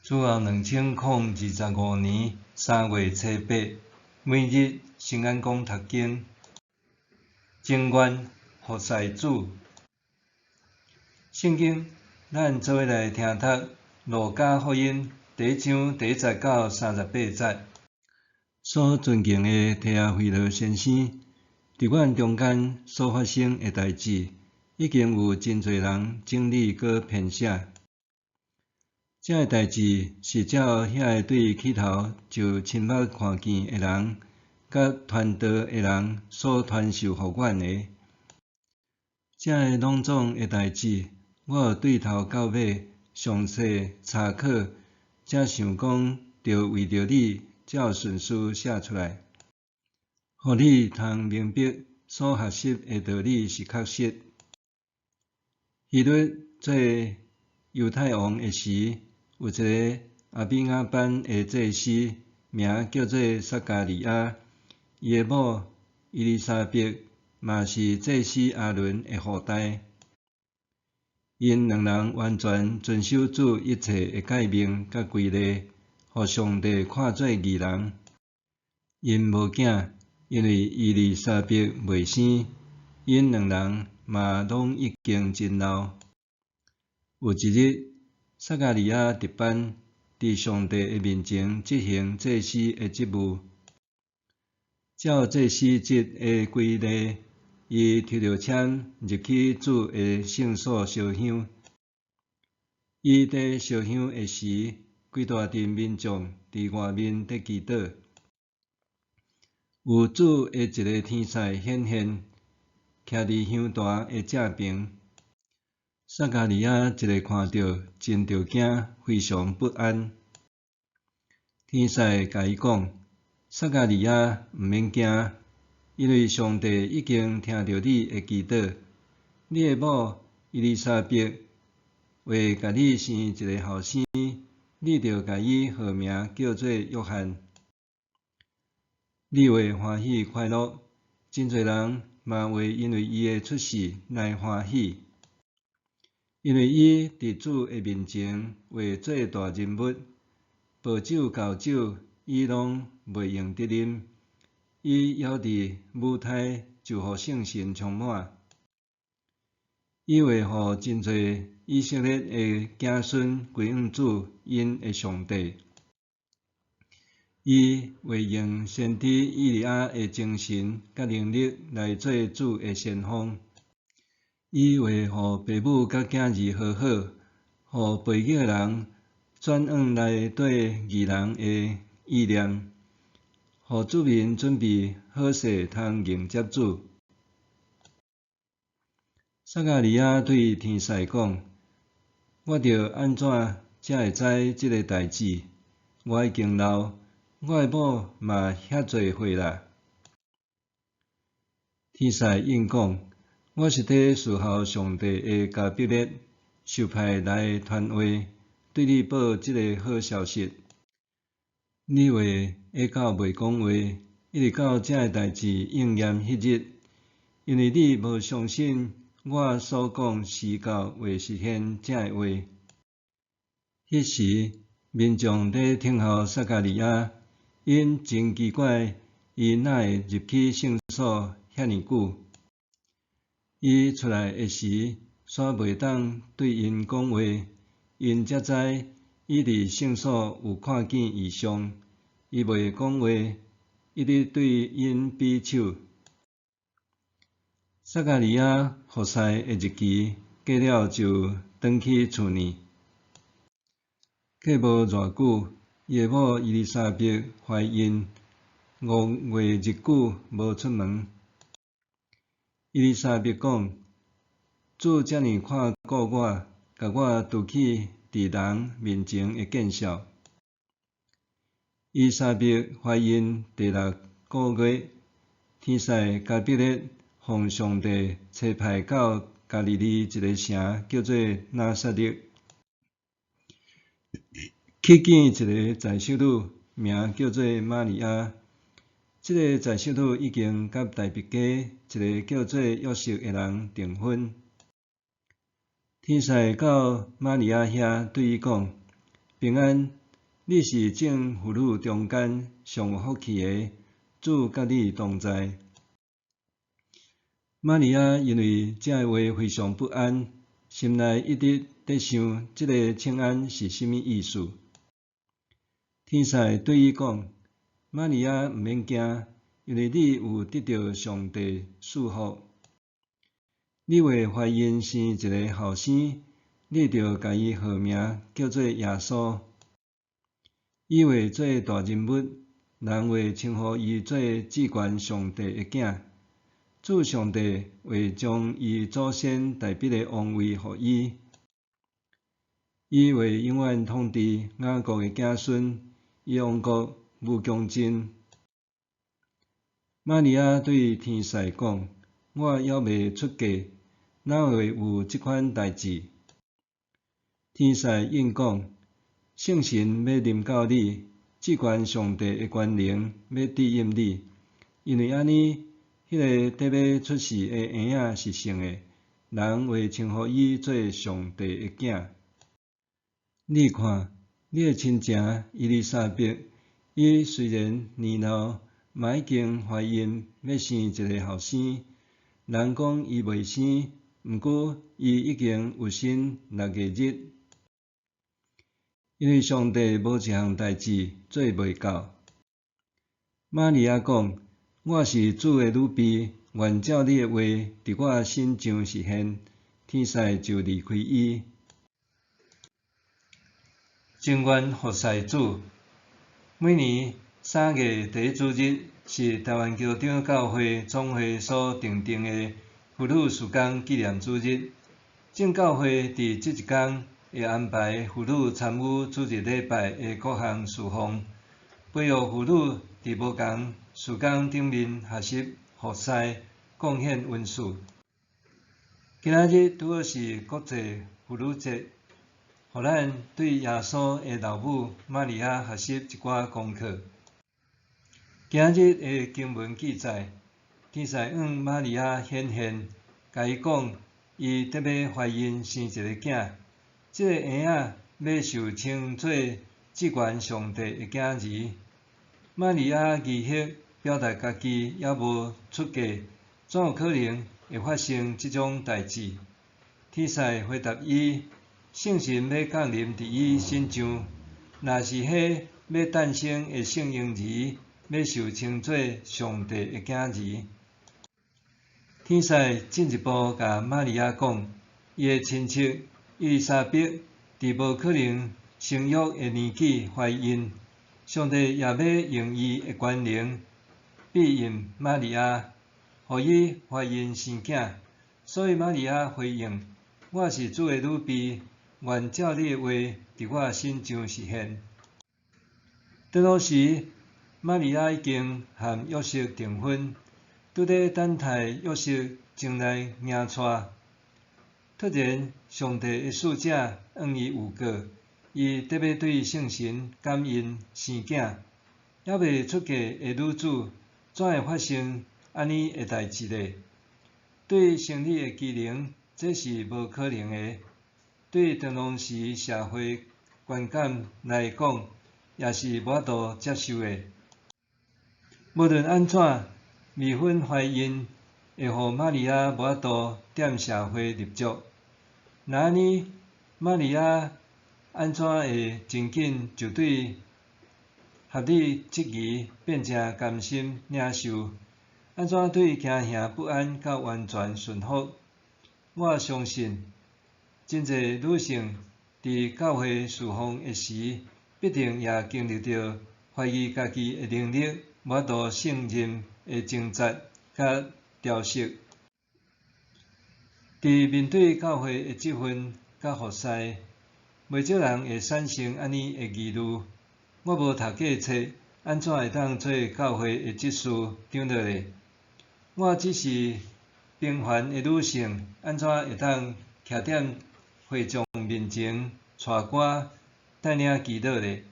主後2025年3月初8，每日聖安講讀經，情願服侍主。聖經，咱做伙來聽讀路加福音第一章第一節到38節。所尊敬的提阿非羅先生，佇阮中間所發生的代誌，已經有真濟人整理閣編寫。這个代誌是照遐个對起頭就親目看見的人，佮傳道的人所傳授予阮的。這个攏總的代誌，我有對頭到尾詳細查考，才想講著為著你照順序寫出來，予你通明白所學習的道理是確實。希律做猶太王的時，有一个亞比雅班的祭司，名叫做撒迦利亞，伊的某伊麗莎白嘛是祭司亞倫的後代。𪜶兩人完全遵守主一切的誡命佮規例，予上帝看做義人。𪜶無囝，因為伊麗莎白袂生，𪜶兩人嘛攏已經真老。有一日，撒迦利亞值班，佇上帝的面前執行祭司的職務。照祭司職的規例，伊抽著籤入去主的聖所燒香。伊佇燒香的時，規大陣民眾佇外面佇祈禱。有主的一个天使顯現，徛佇香壇的正爿。撒迦利亞一个看著，真著驚，非常不安。天使共伊講：撒迦利亞，毋免驚，因為上帝已經聽著你的祈禱。你的某伊麗莎白會共你生一个後生，你著共伊號名叫做約翰。你會歡喜快樂，真濟人嘛會因為伊的出世來歡喜。因為伊佇主的面前會做大人物，薄酒厚酒，伊攏袂用得啉。伊猶佇母胎就予聖神充滿，伊會予真濟以色列的子孫歸向主𪜶的上帝。伊會用先知以利亞的精神佮能力來做主的先鋒。伊會予父母佮囝兒和好，予背逆的人轉向內底義人的意念，予子民準備好勢通迎接主。撒迦利亞對天使講：我著按怎才會知這个代誌？我已經老，我的某嘛遐濟歲啦。天使應講：我是佇侍候上帝的加百列，受派來傳話，對你報這个好消息。你會下到袂講話，一直到這个代誌應驗彼日，因為你無相信我所講時到會實現這个話。彼時，民眾佇等候撒迦利亞，𪜶真奇怪，伊哪會入去聖所遐爾久？伊出來的時，煞袂當對𪜶講話，𪜶才知伊佇聖所有看見異象。伊袂講話，一直對𪜶比手。撒迦利亞服侍的日期過了，就轉去厝裡。過無偌久，伊的某伊麗莎白懷孕5月日久無出門。伊麗莎白講：主遮爾看顧我，共我除去佇人面前的見笑。伊麗莎白懷孕第六个月，天使加百列奉上帝差派到加利利一个城，叫做拿撒勒，去見一个宰相女，名叫做瑪利亞。這个宰相女已經佮大衛家一个叫做約瑟的人訂婚。天使到瑪利亞遐對伊講：平安，你是眾婦女中間上有福氣的，主佮你同在。瑪利亞因為這个話非常不安，心內一直佇想這个請安是啥物意思。天使對伊講：瑪利亞，毋免驚，因為你有得著上帝賜福。你會懷孕生一个後生，你著共伊號名叫做耶穌。伊會做大人物，人會稱呼伊做至懸上帝的囝。主上帝會將伊祖先大衛的王位予伊，伊會永遠統治雅各的子孫，伊王國無窮盡。瑪利亞對天使講：我猶未出嫁，哪會有這款代誌？天使應講：聖神欲臨到你，至懸上帝的權能欲庇蔭你，因為按呢，彼个得欲出世的嬰仔是聖的，人會稱呼伊做上帝的囝。你看，你的親情伊麗莎白，伊雖然年老，嘛已經懷孕欲生一个後生。人講伊袂生，毋過伊已經有身六月日。因為上帝無一項代誌做袂到。瑪利亞講：我是主的女婢，願照你的話佇我身上實現。天使就離開伊。情願服侍主。每年3月第一主日是台灣基督長教會總會所訂定的婦女事工紀念主日。正教會佇這一工會安排婦女參與主日禮拜的各項事奉，培育婦女佇無仝事工頂面學習服侍、貢獻恩賜。今仔日拄好是國際婦女節，予咱對耶穌的老母瑪利亞學習一寡功課。今仔日的經文記載，天使向瑪利亞顯現，共伊講，伊得欲懷孕生一个囝，這个嬰仔欲受稱做至懸上帝的囝兒。瑪利亞疑惑，表達家己猶無出嫁，怎有可能會發生這種代誌？天使回答伊：聖神欲降臨佇伊身上，若是彼欲誕生的聖嬰兒，欲受稱做上帝的囝兒。天使進一步共瑪利亞講，伊的親戚伊麗莎白佇無可能生育的年紀懷孕，上帝也欲用伊的權能庇蔭瑪利亞，予伊懷孕生囝。所以瑪利亞回應：我是主的女婢，願照你的話佇我身上實現。當彼時，瑪利亞已經和約瑟訂婚，拄咧等待約瑟前來迎娶。突然，上帝的使者向伊預告，伊得欲對聖神感孕生囝。猶未出嫁的女子，怎會發生按呢的代誌呢？對生理的機能，這是無可能的；對當時社會觀感來講，也是無法度接受的。無論按怎，未婚懷孕會予瑪利亞無法度踮社會立足。若按呢，瑪利亞按怎會真緊就對合理質疑變成甘心領受？按怎對驚嚇不安到完全順服？我相信，真濟女性佇教會事奉的時，必定也經歷著懷疑家己的能力無法度勝任的掙扎佮調適。佇面對教會的職分佮服侍，袂少人會產生按呢的疑慮：我無讀過冊，按怎會當做教會的執事長老呢？我只是平凡的女性，按怎會當徛踮會眾面前帶歌帶領祈禱呢？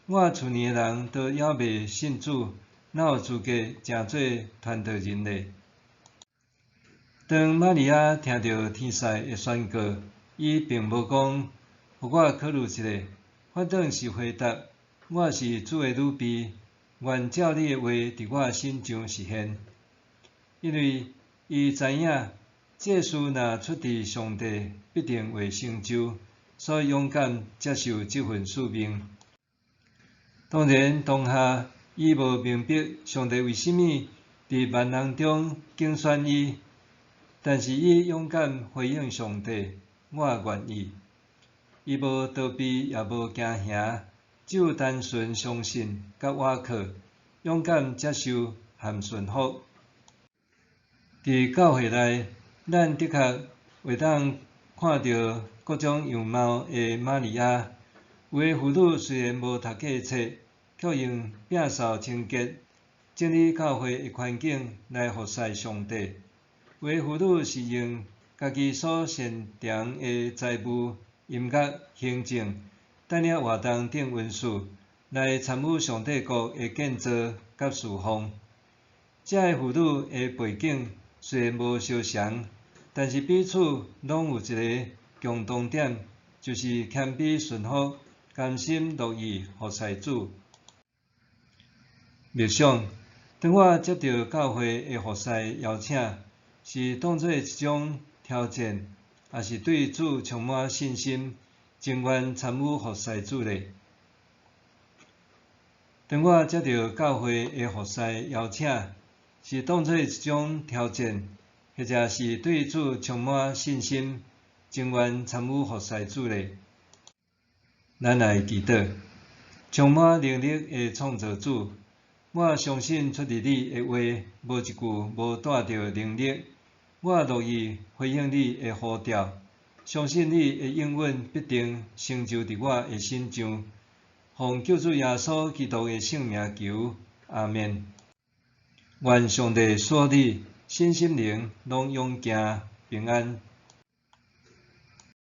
我厝內的人都猶未信主，哪有資格成做傳道人呢？當瑪利亞聽著天使的宣告，伊並無講，予我考慮一下，反轉是回答：我是主的女婢，願照你的話佇我身上實現。因為伊知影，這事若出佇上帝，必定會成就，所以勇敢接受這份使命。當然，當下伊無明白上帝為啥物佇萬人中揀選伊，但是伊勇敢回應上帝：我願意。伊無逃避，也無驚嚇，只有單純相信佮倚靠，勇敢接受和順服。佇教會內，咱的確會當看著各種樣貌的瑪利亞。有的婦女雖然無讀過冊，卻用摒掃清潔、整理教會的環境來服侍上帝。有的婦女是用家己所擅長的財務、音樂、行政，帶領活動等恩賜，來參與上帝國的建造佮侍奉。這个婦女的背景雖然無相仝，但是彼此攏有一个共同點，就是謙卑順服、甘心樂意服侍主。默想，當我接著教會的服侍邀請，是當做一種挑戰，抑是對主充滿信心，情願參與服侍主呢？當我接著教會的服侍邀請，是當做一種挑戰，或者是對主充滿信心，情願參與服侍主呢？咱來祈禱，充滿能力的創造主，我相信出自你的話，無一句無帶著能力。我樂意回應你的呼召，相信你的應允必定成就佇我的身上。奉救主耶穌基督的聖名求，阿們。願上帝賜你身心靈攏勇健平安。